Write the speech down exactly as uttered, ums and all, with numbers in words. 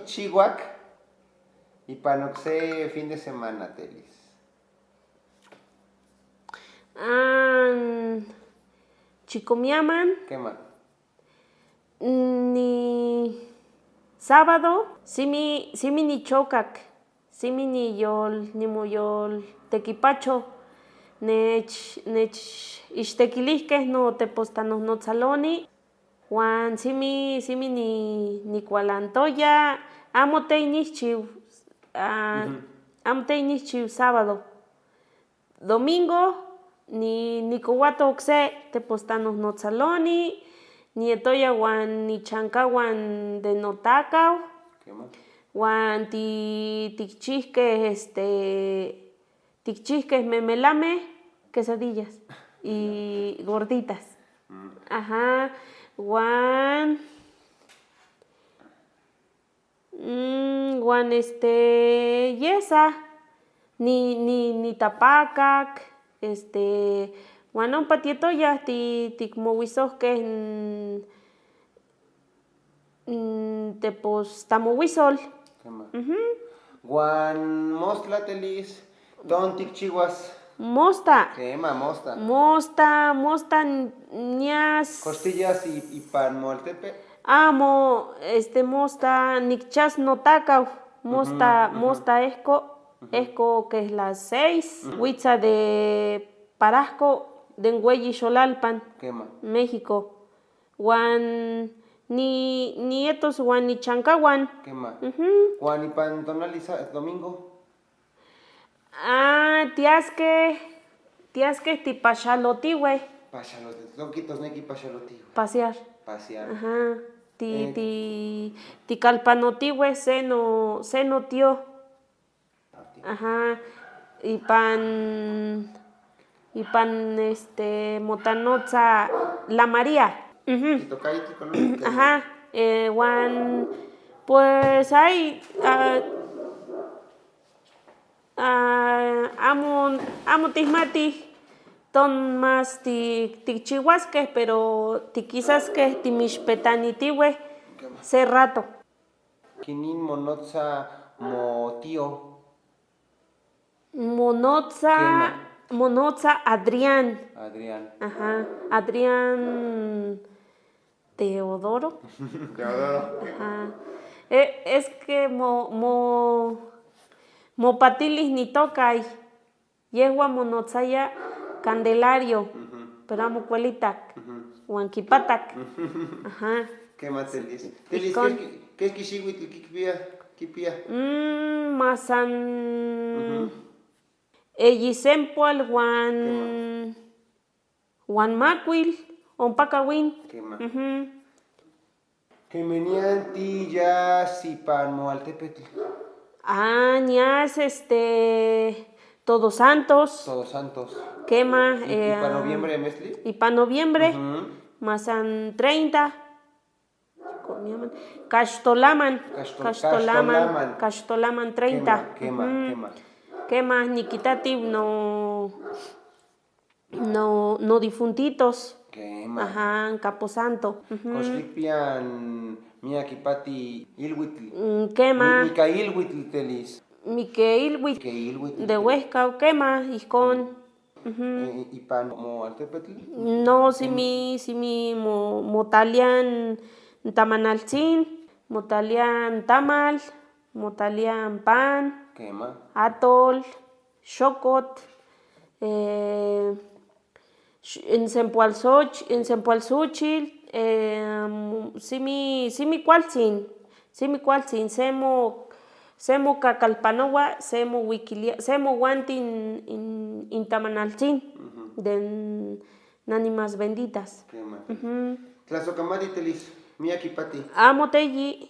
Chihuahua, y pan okse fin de semana, Telis. Ah, chikomiaman. ¿Qué más? Ni sábado, simi, simi nichokak, simi niyol, nimoyol tekipacho, nech, nech ishtekilihke no tepostanohnotsaloni, wan simi, simi ni, nikwalantoya, amo tey nihchiw, ah, amo tey nihchiw sábado. Domingo, ni, nikowato okse tepostanohnotsaloni, niyetoya wan nichanka wan de notakaw, ¿Qué más? Wan ti, tikichihke, este, tikichihke memelame, quesadillas y gorditas. Mm. Ajá, wan Mm, wan este, yesa, ni, ni, nitapakak, este, wan ompa ti etoya ti, tikmowisohke, mm, mm, tepostanowisol. ¿Qué más? Ujú. Wan mostla, Telis. Ton tikchiwas. Mosta. ¿Qué más, mosta? Mosta, mosta, ñas. Costillas y, y pan moltepe. Amo, este, mosta, nikchas notakaw. Mosta, ujú, mosta ehko, ujú, ehko que es las seis. Ujú. Witsa de Parahko, de Ngüeyi Xolalpan, ¿Qué más? México. Wan ni, ni etos wan nichanka wan. ¿Qué más? Ujú. Wan y pan tonalisa domingo. Ah, tiaske, tiaske ti pashalotiwe. Pashalotiwe. ¿Qué quitos neki pashalotiwe? Pasear. Pasear. Ajá. Ti, eh, ti, ti kalpanotiwe, seno, seno tio. Ajá. Y pan, y pan, este, motanotsa la María. Ujú. Ajá. Eh, wan, pues, ay, ah, Ah, amo, amo tijmatij ton mas ti, tichiwaske, pero tikisaske timishpetanitiwe se rato. ¿Kinin monotsa mo tío? Monotsa, ¿Qué más? Monotsa Adrián. Adrián. Ajá, Adrián Teodoro. Teodoro. Ajá. E, es que mo, mo, mo patilij nitokay. Yehua monotsaya Candelario, ujú, pero amo kwelitak, ujú, wan kipatak. Ajá. ¿Qué más, Telis? Telis, ¿qué es que, qué es que shiwitil kipia, kipia? Mm, masan. Ujú. Eyi sempual wan. ¿Qué más? Wan makwil, ompakawin. ¿Qué más? Ujú. Keme nian ti ya si pan mo altepetl. Ah, ñas, este, Todos Santos. Todos Santos. Kema, y, y eh, pa noviembre, mestli? Y pa noviembre, ujú, masan treinta. Kastolaman. Kasto-, Kastolaman. Kastolaman. Kastolaman treinta. Kema, kema, ujú, kema. Kema, nikitati no, no, no difuntitos. Kema. Ajá, en Camposanto. Ujú. Koslikpian, mia kipati ilwitl. Mm, kema. Mi-, Mika ilwitl, Telis. Mike ilwitl. Mike ilwitl. De wehka, kema, ihkon. Ujú. Eh, y pan mo altepetl? No, si mi, si mi mo, mo talian ntamanaltzin, mo talian tamal, mo talian pan, kema, atol, shokot, eh, sh-, nsempual soch-, nsempual suchil, eh, si mi, si mi kwaltzin, si mi kwaltzin, se mo, se mo kakalpanowa, se mo wikilia, se mo wanti in, in, intamanaltzin, ujú, den ánimas benditas. Kema. Ujú. Tlasokamati, Telis, mia kipati. Amo teyi.